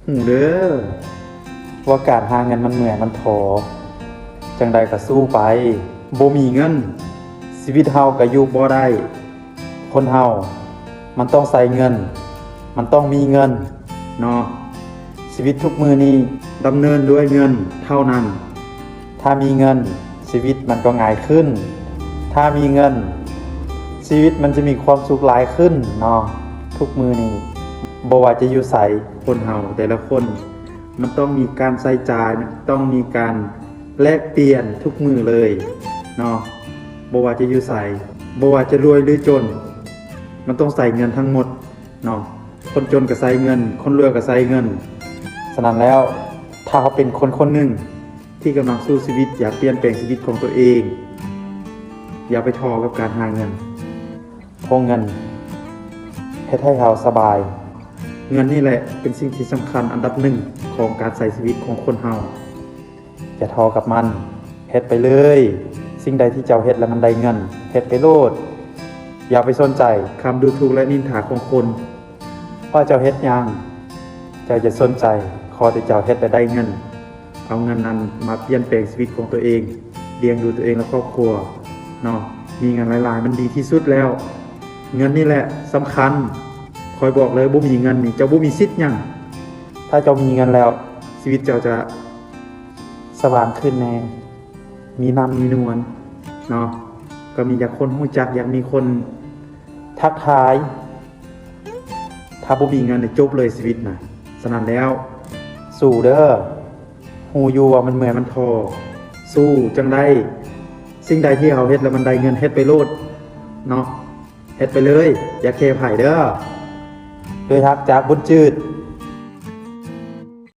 ຮູ້ເດີວ່າການຫາເງິນມັນເມື່ອຍມັນທໍ້, ຈັ່ງໃດກໍສູ້ໄປ. ບໍ່ມີເງິນ ຊີວິດເຮົາກໍຢູ່ບໍ່ໄດ້. ຄົນເຮົາມັນຕ້ອງໃຊ້ເງິນ, ມັນຕ້ອງມີເງິນເນາະ. ຊີວິດທຸກມື້ນີ້ດຳເນີນດ້ວຍເງິນເທົ່ານັ້ນ. ຖ້າມີເງິນ ຊີວິດມັນກໍງ່າຍຂຶ້ນ. ຖ້າມີເງິນ ຊີວິດມັນຈະມີຄວາມສຸກຫຼາຍຂຶ້ນເນາະ. ທຸກມື້ນີ້ບໍ່ວ່າຈະຢູ່ໃສ, ຄົນເຮົາແຕ່ລະຄົນ ມັນຕ້ອງມີການໃຊ້ຈ່າຍ, ມັນຕ້ອງມີການແລກປ່ຽນທຸກມື້ເລີຍເນາະ. ບໍ່ວ່າຈະຢູ່ໃສ, ບໍ່ວ່າຈະລວຍຫຼືຈົນ, ມັນຕ້ອງໃຊ້ເງິນທັງໝົດເນາະ. ຄົນຈົນກໍໃຊ້ເງິນ, ຄົນລວຍກໍໃຊ້ເງິນ. ສະນັ້ນແລ້ວ ຖ້າເຮົາເປັນຄົນຄົນໜຶ່ງທີ່ກຳລັງສູ້ຊີວິດ, ຢາກປ່ຽນແປງຊີວິດຂອງຕົວເອງ, ຢ່າໄປທໍ້ກັບການຫາເງິນ. ເພາະເງິນເຮັດໃຫ້ເຮົາສະບາຍ. ເງິນນີ້ແຫຼະເປັນສິ່ງທີ່ສຳຄັນອັນດັບໜຶ່ງຂອງການໃຊ້ຊີວິດຂອງຄົນເຮົາ. ຢ່າທໍ້ກັບມັນ, ເຮັດໄປເລີຍ. ສິ່ງໃດທີ່ເຈົ້າເຮັດແລ້ວມັນໄດ້ເງິນ, ເຮັດໄປໂລດ. ຢ່າໄປສົນໃຈຄຳດູຖູກ ແລະ ນິນທາຂອງຄົນ. ວ່າເຈົ້າເຮັດຫຍັງ, ເຈົ້າຢ່າສົນໃຈ, ຂໍແຕ່ເຈົ້າເຮັດແລະໄດ້ເງິນ. ເອົາເງິນນັ້ນມາປ່ຽນແປງຊີວິດຂອງຕົວເອງ, ລ້ຽງດູຕົວເອງ ແລະ ຄອບຄົວເນາະ. ມີເງິນຫຼາຍໆ ມັນດີທີ່ສຸດແລ້ວ. ເງິນນີ້ແຫຼະສຳຄັນ. ຂ້ອຍບອກເລີຍ, ບໍ່ມີເງິນນີ້ ເຈົ້າບໍ່ມີສິດຫຍັງ. ຖ້າເຈົ້າມີເງິນແລ້ວ, ຊີວິດເຈົ້າຈະສະຫວ່າງຂຶ້ນແດ່, ມີນ້ຳມີນວນເນາະ. ກໍມີຢາກຄົນຮູ້ຈັກ, ຢາກມີຄົນທັກທາຍ. ຖ້າບໍ່ມີເງິນນີ້ຈົບເລີຍຊີວິດນະ. ສະນັ້ນແລ້ວ ສູ້ເດີ. ຮູ້ຢູ່ວ່າມັນເມື່ອຍມັນທໍ້, ສູ້ຈັ່ງໃດ. ສິ່ງໃດທີ່ເຮົາເຮັດແລ້ວມັນໄດ້ເງິນ, ເຮັດໄປໂລດເນາະ. ເຮັດໄປເລີຍ, ຢ່າແຄໃຜເດີ. ດ້ວຍຮັກຈາກບຸນຈືດ.